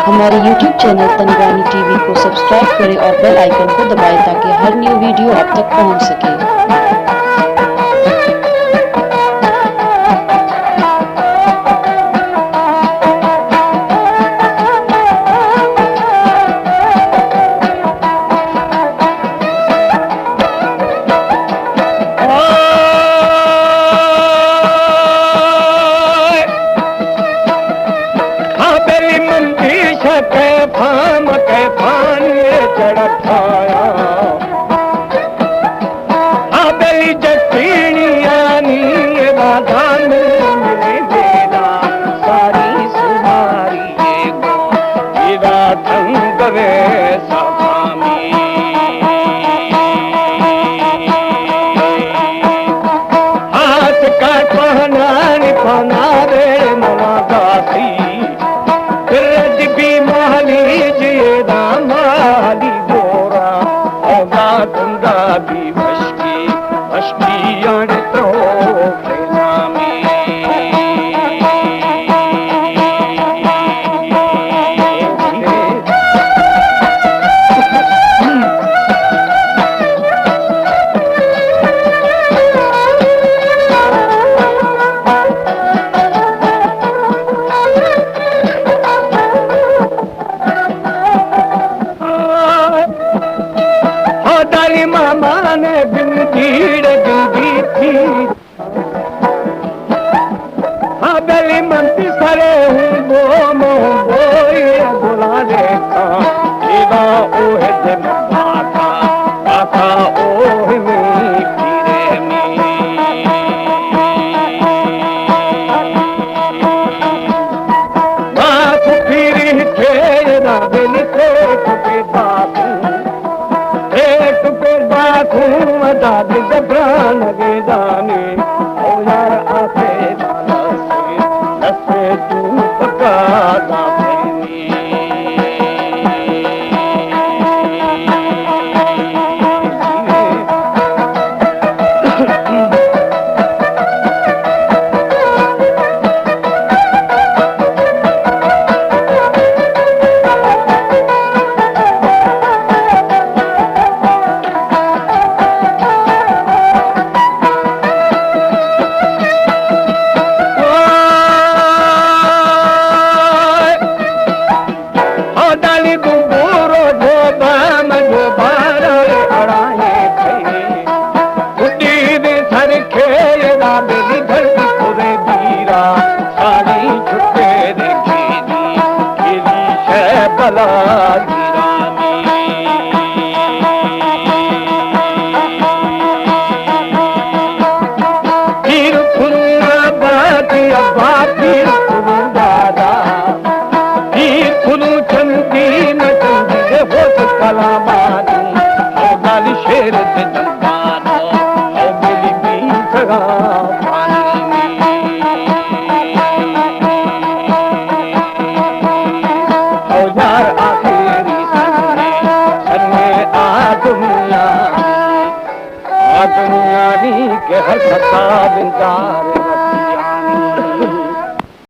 ہمارے YouTube channel تنگانی T V کو سبسکرائب کریں اور بیل آئیکن کو دبائیں تاکہ ہر نیو ویڈیو آپ تک پہنچ سکے۔ ہاں، بلی من پیش کیفاں، کیفانی جڑت آیا۔ ہاں، بلی جتینیانی رازان ملی دینا، ساری سماری گو، ایدا تنگ وے سامی۔ ہاس کا پہنانی پہنارے منا داسی، رج بی مالی جیدا مالی بورا، اوگا تنگا بی مشکی، مشکی اڑ تو نامی۔ ہو دالی ماما نے بن دیڑ بن دی تھی۔ ہاں، بلی من تی سرے ہوں بو، موں بوئی گلانے کا۔ ایدا اوہ دن باتا، باتا اوہ می پیرے می۔ باس پیری تھے نا بلی تو پہ بابو۔ ایک پہ باکوں ادا دے زبران گیدانی، او یار آتے مالا سے، دسے تو پکا دامنی۔ ہو دالی گوں بورو جو بام جو بارا اڑائیں کھئی۔ گڈی دے سر کھیل دا بلی دھرتی پورے بیرا۔ ساڑی چھٹے دے کھیلی، کھیلی شے بلا گرامی۔ پیر پھلوں آباد ابا، پیر پھلوں دادا، پیر پھلوں چندی نہ چندی، یہ ہوت کلامانی، او گالی شیر دے دمبانو، او بلی بی سگا پانی۔ او یار آخری سنے، سنے آ دنیا، آ دنیا نی کہ ہر خطا بندار۔